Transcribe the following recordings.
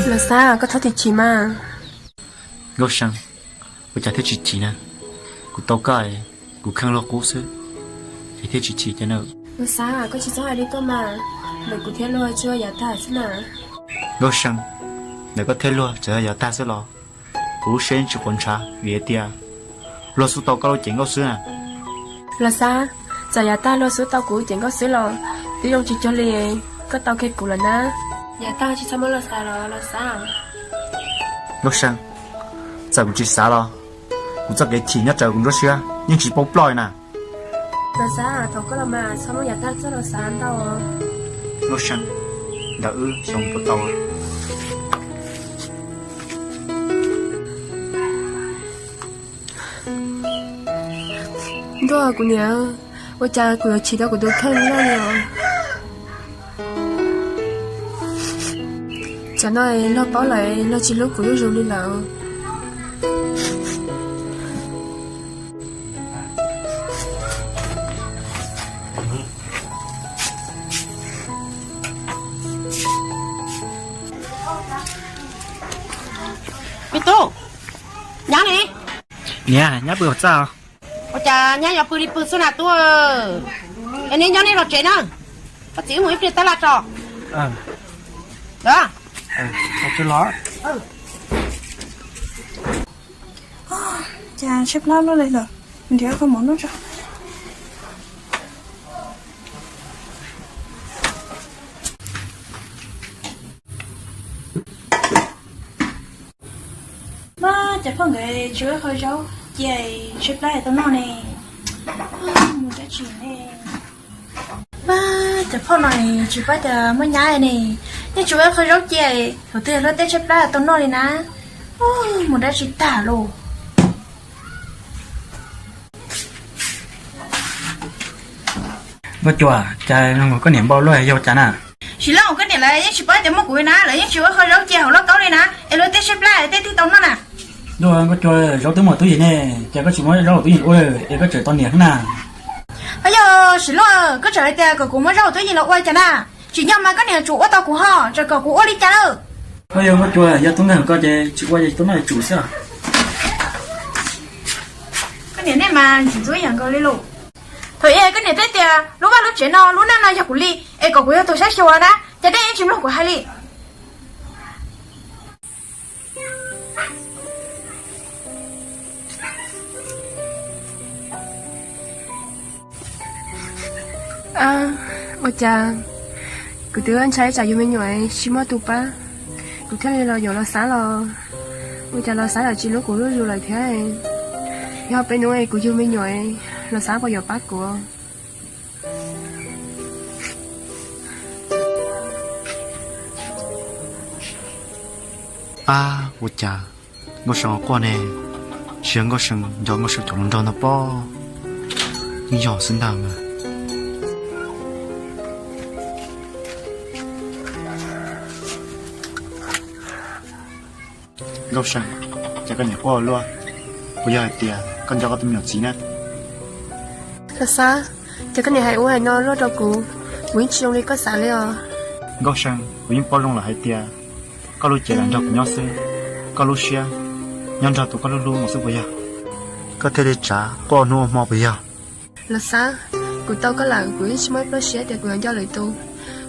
Los Xab, koj txhob chim chim mas. Nkauj See, ua cas thiaj tsis chim na? Kuv tau koj, kuv kheej luag qub xwb, es thiaj tsis chim cas na. Los Xab, koj tsis txhob hais li koj mas, ntawm kuv thiab luag tsuas yav tag xwb na. Nkauj See, ntawm koj thiab luag tsuas yog yav tag xwb los? Kuv lub siab yeej tsis quav ntshav vim hais tias luag xub tau koj lub cev nkauj xwb na. Los Xab, txawm yav tag luag xub tau kuv lub cev nkauj xwb los twb zoo tsis cuag li koj tau kiag kuv lawm na. Yav tag tsis txhob muab los xav los Los Xab. Nkauj See, txawm kuv tsis xav los kuv txoj kev chim nyob raws kuv nruab siab yeej tsis paub ploj li na. Los Xab, thov koj los mas txhob muab yav tag txoj los xav ntau. Nkauj See, ntawm wb xyoo puas tau? Ntuj, kuv niam, ua cas kuv yuav chim tau kuv tus kheej li no li os? Tsam no luag paub lawm luag tsis hlub kuv zuj zus li lawm. Me tub, nyab ne? Niam, nyab pw hauv txaj. Ua cas nyab yuav pw li pw xwb na tub? Es neb nyob nej los tsev na, koj txiv wb mus ib pliag tab laj tso. Cas tshaib plab luaj li lawm, nrhiav qhov mov noj tso. Mas cov phooj ywg tsis ua qhov zaub cia tshaib plab tau noj ne. Mus dab tsi ne? Mas cov phooj no tsis paub tias muaj nyab ne, yeej tsis ua qhov zaub cia, thaum twg luag tej tshaib plab tau noj li na. Mus dab tsi tag lauj. Nkauj Cua, cas zoo nkaus koj niam npau luaj yog cas na? Sim Lauj, koj niam lawv yeej tsis paub tias muaj kuv na, lawv yeej tsis ua qhov zaub cia hauv lauj kaub li na, es luag tej tshaib plab tej twg tau noj na. Ntuj, Nkauj Cua, zaub twb muaj tub yim ne, cas koj tsis muab zaub hauv tub yim ua es koj tseem tau niam xwb na? Yog Sim Lauj, koj tseem hais tias kom kuv muab zaub hauv tub yim los ua cas na? Tsim nyog mas koj niam tsuas ua tau kuv ho, tseem kom kuv ua li cas lawm? Yog Nkauj Cua, yog tub nkeeg koj ces tsis ua ces tub noj tsum xwb. Koj niam nej mas ntxim ntxub yam nkaus li lauj. Thaum ub koj niam teb tias lub vaj lub tsev no lub neej no yog kuv li, es kom kuv yog tus saib xyuas na, cas nej yeej tsis mloog kuv hais li. Ua cas kuv twb ntshai tsam yus me nyuam tsis muaj tus pab, kuv thiaj li los yuav Los Xab los, ua cas Los Xab los tsis hlub kuv zuj zus lawm thiab. Yog peb hnub kuv yug me nyuam, Los Xab puas yuav pab kuv? Ab, ua cas Nkauj See quaj ne? Tsis yog Nkauj See nco Nkauj See cov hluas nraug ntag pob, yeej yog xwb ntag mas. Nkauj See, cas koj niam quaj luaj, puas yog hais tias koj nco koj tus me nyuam txiv na? Los Xab, cas koj niam hais ua hais no luaj rau kuv, kuv yeej tsis zoo li koj xav li os. Nkauj See, kuv yeej paub zoo lawm hais tias koj lub cev lam nrog kuv nyob xwb, koj lub siab nyob nrog tus koj hlub hlub mus xwb puas yog? Koj thiaj li tsav quaj hnub ua hmo puas yog? Los Xab, kuv tau koj lawm kuv yeej tsis muaj ib pluag siab tias kuv yuav nco lwm tus,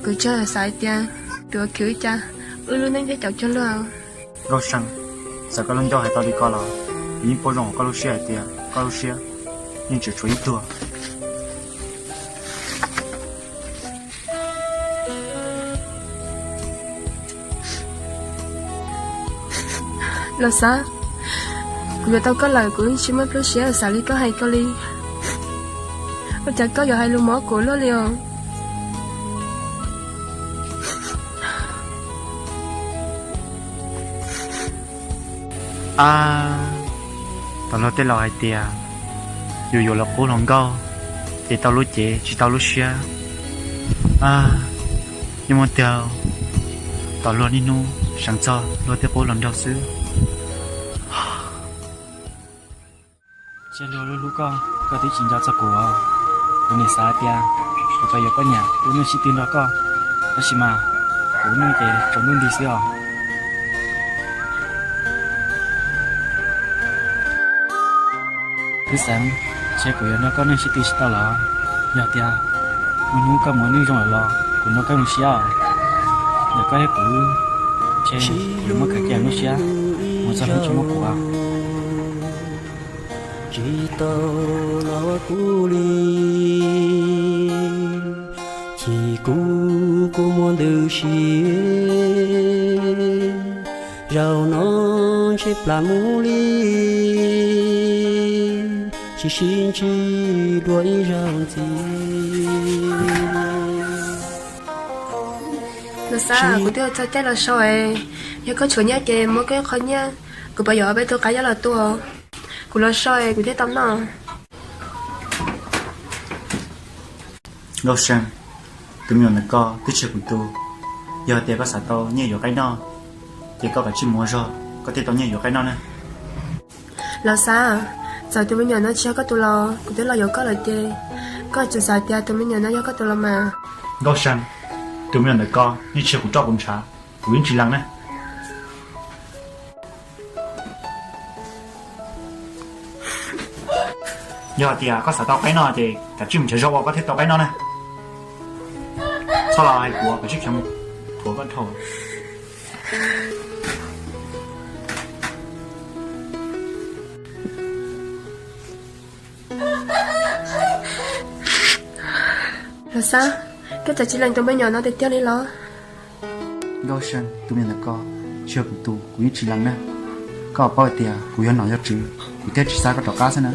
kuv tsuas xav hais tias kuv yuav khwv cas wb lub neej thiaj caum cuag luag. Nkauj See, txawm koj lub ncauj hais tau li ko los kuv yeej paub zoo koj lub siab hais tias koj lub siab yeej tseem tshuav ib tug. Los Xab, kuv yuav tau koj lawm kuv yeej tsis muaj pluag siab xav li koj hais ko li. Ua cas koj yuav hais lus mob kuv luaj li os? Ab, tom luag tej laus hais tias yus yuav los qub hluas nkauj, ces tau lub cev tsis tau lub siab. Ab, yeej muaj tiag, tom luag niaj hnub seev txog luag tej qub hluas nraug xwb. Tsis luag hlub hlub koj, koj twb tsis nco txog kuv. Kuv nim xav tias kuv tau yuav koj niam ua neej sib tw nrog koj, tab sis mas kuv ua neej ces tsaus ntuj nti xwb os. Tub Xeev, ntshe kuv yuav nrog koj neej sib tw tsis tau los. Yog tias muaj hnub koj mus neej zoo lawm los kuv nrog koj zoo siab os. Ntawm koj thiab kuv, ntshe kuv yuav muab khav kiag lub siab mus txog hnub tsis muaj kuv. Tsis tau los ua kuv li, chim kuv kua muag ntws si, zaum no ntshe plam mus li, tsis sib ntsib dua ib zaug ntxiv. Los Xab, kuv twb ua txog caij los so es, yog koj tshuav nyiaj ces muab koj qho nyiaj, kuv pab yuav ob peb tug qaib coj los tua, kuv los so es kuv thiaj tau noj. Nkauj See, tus me nyuam ntawm koj twb tsis yog kuv tus. Yog tias koj xav tau nyiaj yuav qaib noj, ces koj kav tsij mus ua zog, koj thiaj tau nyiaj yuav qaib noj na. Los Xab, txawm tus me nyuam no tsis yog koj tus los, kuv twb los yuav koj lawm ces koj tsuas xav tias tus me nyuam no yog koj tus los mas. Nkauj See, tus me nyuam ntawm koj yeej tsis yog kuv roj kuv ntshav, kuv yeej tsis lees na. Yog tias koj xav tau qaib noj ces kav tsij mus nrhiav zog ua koj thiaj tau qaib noj na. Txhob los hais kuv, kav tsij khiav mus, thuam koj dhau. Los Xab, koj txawm tsis lees tus me nyuam no tiag tiag li los? Nkauj See, tus me nyuam ntawm koj tsis yog kuv tus, kuv yeej tsis lees na. Koj paub hais tias kuv yog nom yog tswv, kuv thiaj tsis xa koj rov qab xwb na.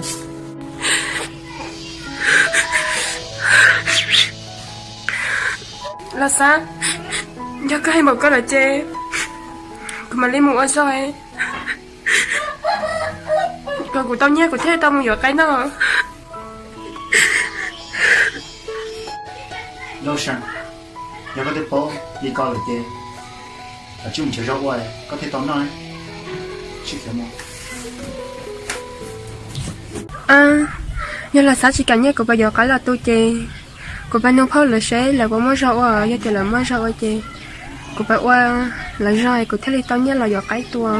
Los Xab, yog koj hais npaum ko lawm ces kuv mam li mus ua zog, kom kuv tau nyiaj kuv thiaj tau mus yuav qaib noj. Nkauj See, yog koj twb paub li ko lawm ces kav tsij mus nrhiav zog ua, koj thiaj tau noj. Sib khiav mus. Yog Los Xab tsis kam nyiaj kuv pab yuav qaib los tu ces kuv pab nug phauj lawv seb lawv puas muaj zog ua, yog tias lawv muaj zog ua ces kuv pab ua lawv zog kuv thiaj li tau nyiaj los yuav qaib tua.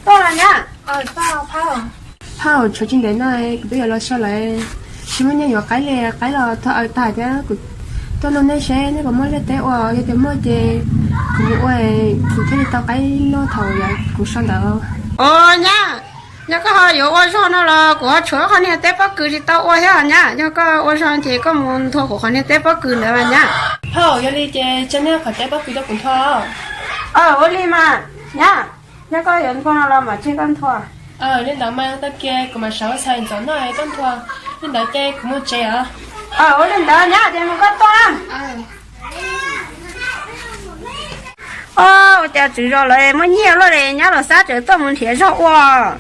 Tuaj los nyab. Phauj, tshuav tsis ntev no kuv twb yuav los so lawm, tsis muaj nyiaj yuav qaib li, qaib los thov aws tag thiab. Kuv tuaj nug nej seb nej puas muaj liaj teb ua, yog tias muaj ces kuv mus ua, kuv thiaj li tau qaib noj thaum kuv so ntawd. Os nyab, yog koj ho yuav ua zog no los kuv ho tshuav qhov niag teb pob kws tsis tau ua thiab nyab. Yog koj ua zog ces koj mus nthua kuv qhov niag teb pob kws ntawd mas nyab. Phauj, yog li ces tsa nej qhov teb pob kws rau kuv nthua. Ua li mas nyab, yog koj yuav nthua no los mam tseg koj nthua. Li ntawd mas tag kis kuv mam sawv ua txhais ntxov noj koj nthua. Li ntawd ces kuv mus tsev os. Ua li ntawd nyab, ces mus koj tuaj. Ua cas tswv zos lawv muaj nyiaj luaj li, nyab Los Xab tseem tuaj mus nrhiav zog ua.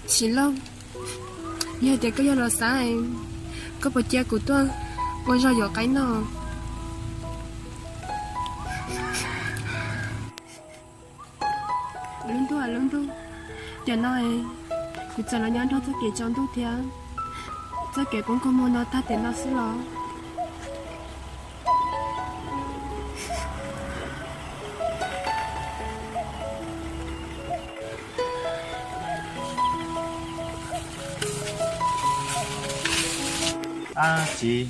Txiv Lauj, yog tias koj yog Los Xab, koj puas cia kuv tuaj ua zog yuav qaib noj? Lub ntuj, lub ntuj, tiam no kuv txawm los nyob nrog txoj kev tsaus ntuj thiab txoj kev poob kua muag no tag tiam no xwb los. Ab txiv,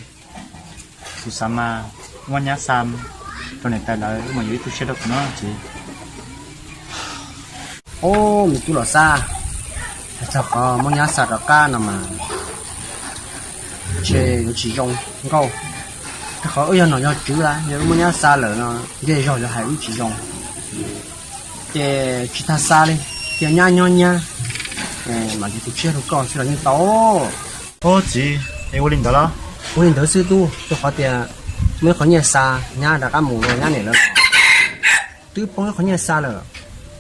kuv xav mas muab nyab xa rau niam tais lawv, wb mam yuav ib tug tshiab rau kuv no txiv. Ob, me tub Los Xab, hais txog qhov muab nyab xa rov qab no mas ntshe yuav tsis zoo nkauj. Rau qhov wb yog nom yog tswv lawm, yog wb muab nyab xa lawm no ntshe zog yuav hais wb tsis zoo. Ces tsis tas xa li, cia nyab nyob nyab, Mas tus tshiab hlub koj xwb los yeej tau. Ub txiv, es ua li ntawd los? Ua li ntawd xwb tub, rau qhov tias muaj ib qho nyiaj xa nyab rov qab mus rau nyab niam lawv. Twb poob ib qho nyiaj xa lawm,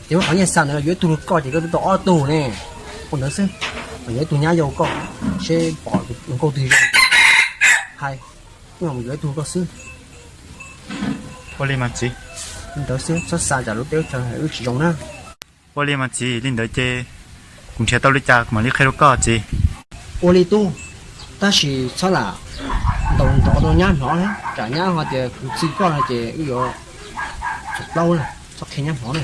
ces muaj qhov nyiaj xa ntawd yuav ib tug rau koj ces koj twb tau ob tug ne. Ua ntawd xwb, mas yuav ib tug nyab yau koj, seb pom tus hluas nkauj twg zoo, hais, wb mam mus yuav ib tug rau koj xwb. Ua li mas txiv. Li ntawd xwb, txhob xa tsam lub teb lub chaw wb tsis zoo na. Ua li mas txiv, li ntawd ces kuv nrhiav tau li cas kuv mam li qhia rau koj txiv. Ua li tub, tab sis txhob lam ntaus ntov rau nyab hnov na, tsam nyab ho tias kuv txwv koj no ces wb yuav tsum plaub na, txhob qhia nyab hnov na.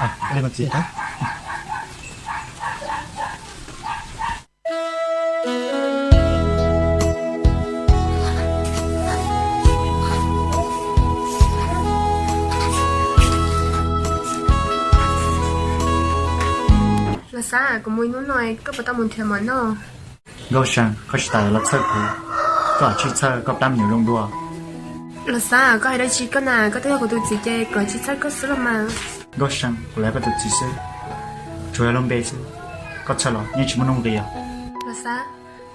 Ua li mas txiv. Los Xab, kuv mus ib hnub no koj puas tau mus nrhiav mov noj? Nkauj See, koj tsis tas los txhawj kuv, koj tsij txhawj koj plab me nyuam zoo dua. Los Xab, koj hais dab tsi koj na, koj twb yog kuv tus txiv ces kuv tsis txhawj koj xwb los mas. Nkauj See, kuv los yog koj tus txiv xwb, tsuas yog lub npe xwb, koj txhawj los yeej tsis muaj nuj nqis os. Los Xab,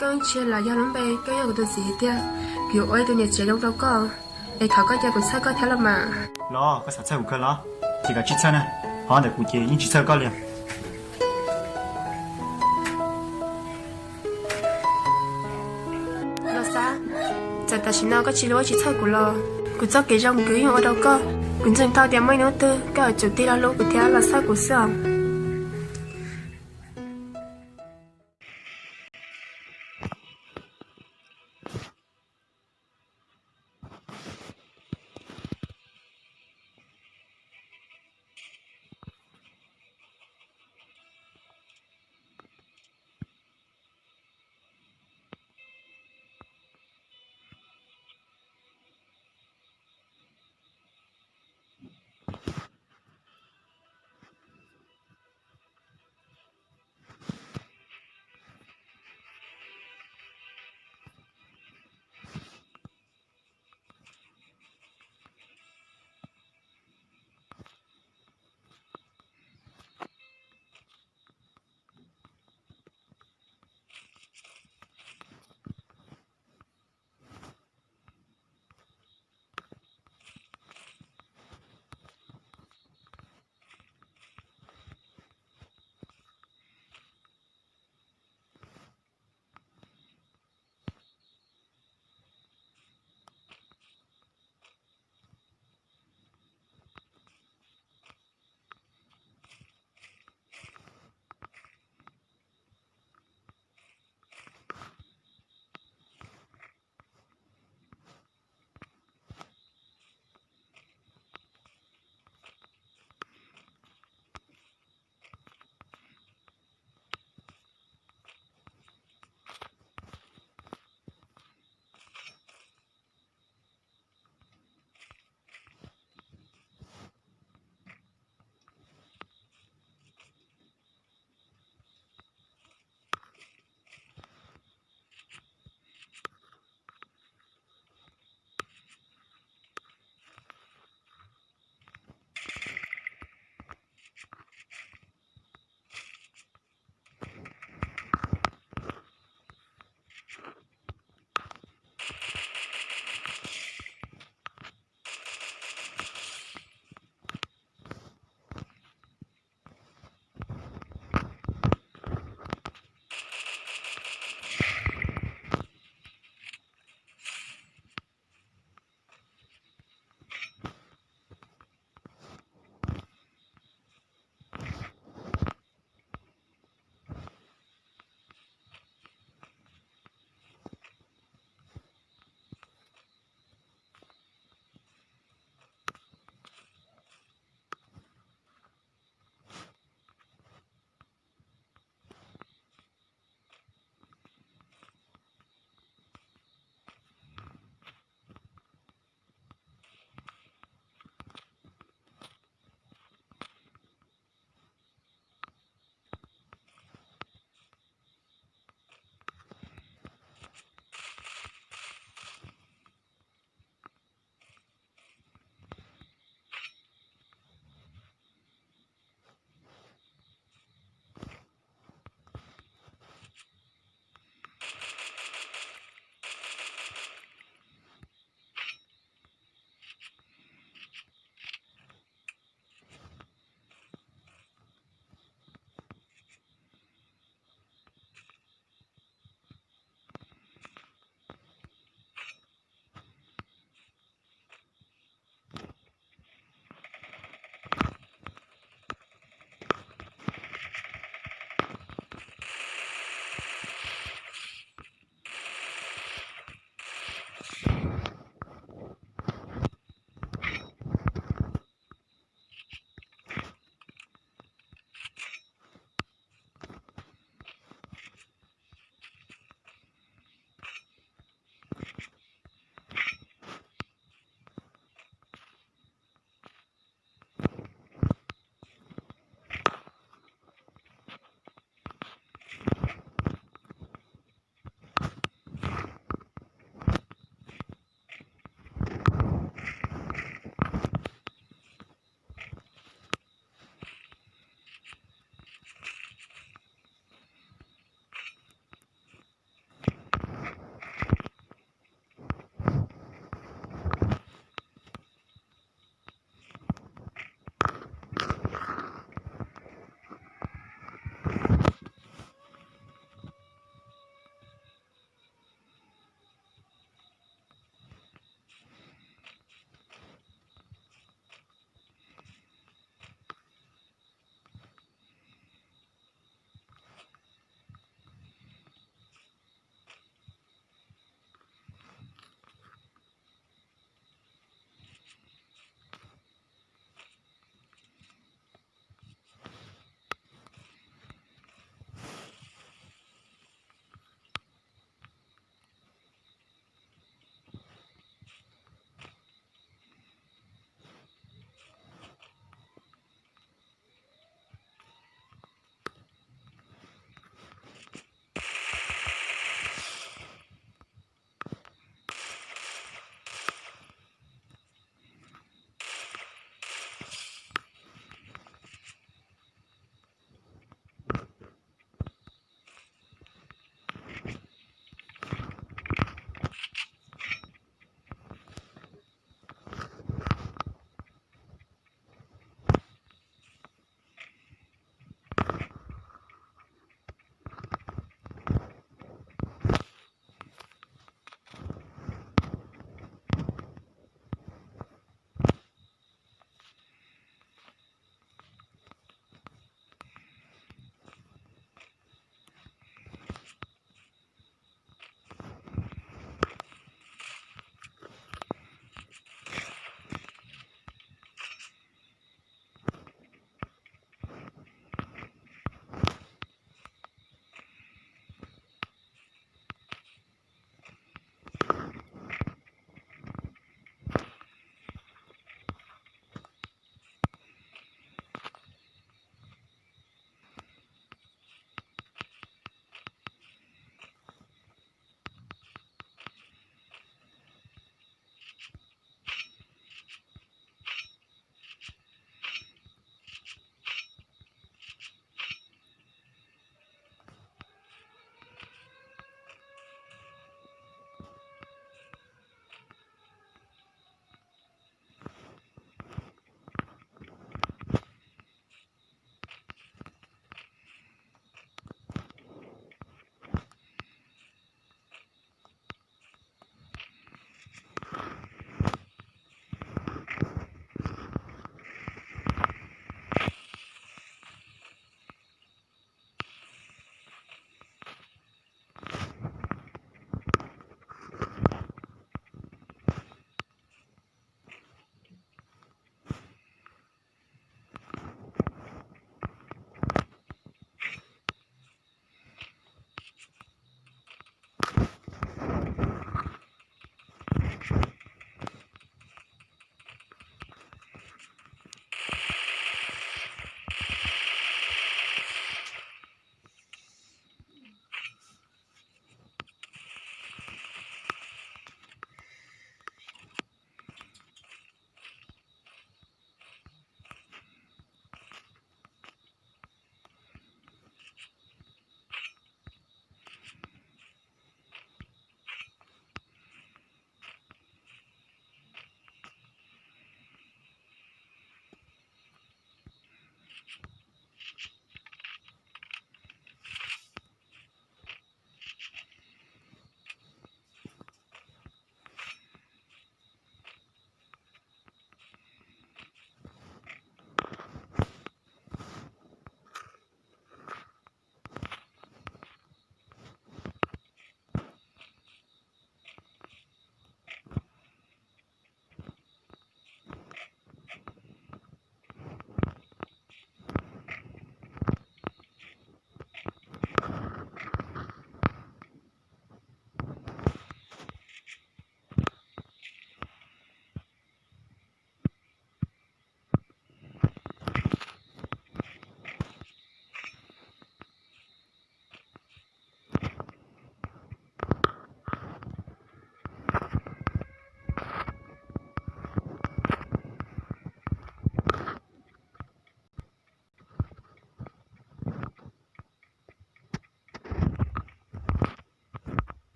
koj tsis los yog lub npe, koj yog kuv tus txiv tiag, kuv yuav ua ib tug niam tsev zoo rau koj, es thov koj cia kuv txhawj koj thiab los mas. Los koj xav txhawj kuv kawg los? Ces koj tsij txhawj na, ho ntawm kuv ces yeej tsis txhawj koj li. Los Xab, txawm tam sim no koj tsis los tsis txhawj kuv los, kuv txoj kev zoo kuv yeej ua rau koj. Kuv ntseeg tau tias muaj ib hnub twg koj yuav tsum tig los hlub kuv thiab los txhawj kuv xwb os.